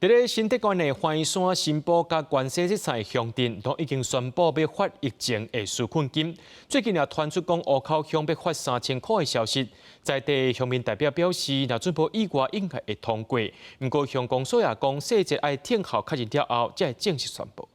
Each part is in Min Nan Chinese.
佇咧新竹縣的歡山、新埔佮關西這三个鄉鎮，都已經宣布欲發疫情的紓困金。最近也傳出講湖口鄉欲發三千箍的消息，在地鄉民代表表示，若準無意外，應該會通過。毋過鄉公所也講，細節愛等候確認了後，才會正式宣布。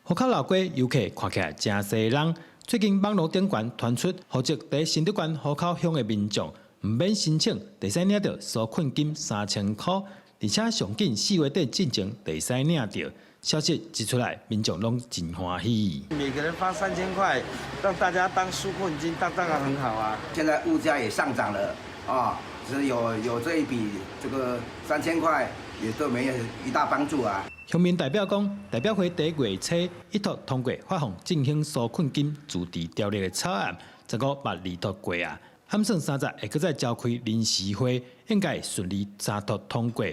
湖口老街遊客看起來誠濟人。最近網路頂懸傳出，戶籍佇新竹縣湖口鄉的民眾毋免申請，會使領著紓困金三千箍。而且上緊4月底進前會使領著，消息一出來，民眾攏真歡喜。每個人發三千塊，讓大家當紓困金，當然很好啊。現在物價也上漲了啊，只有這一筆這個三千塊，也對我們一大幫助啊。鄉民代表講，代表會佇月初一讀通過發放振興紓困金自治條例的草案，15嘛二讀過啊，按算30會閣再召開臨時會，應該順利三讀通過。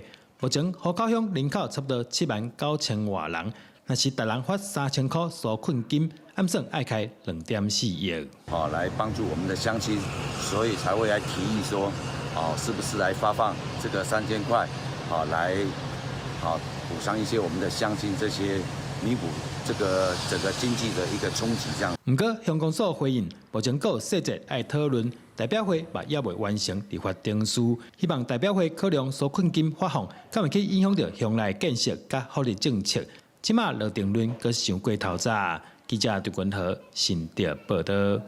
目前湖口鄉人口差不多7萬9千外人，若是逐人發三千箍紓困金，按算愛開2.4億。哦，來幫助我們的鄉親，所以才會來提議說，哦，是不是來發放這個三千塊，好來，好補償一些我們的鄉親這些彌補這個整個經濟的一個衝擊，這樣。毋過鄉公所回應，目前閣有細節愛討論，代表會嘛猶未完成立法程序，希望代表會考量紓困金發放，敢會去影響著鄉內建設佮福利政策。這馬落定論閣傷過頭早。記者張君和新竹報導。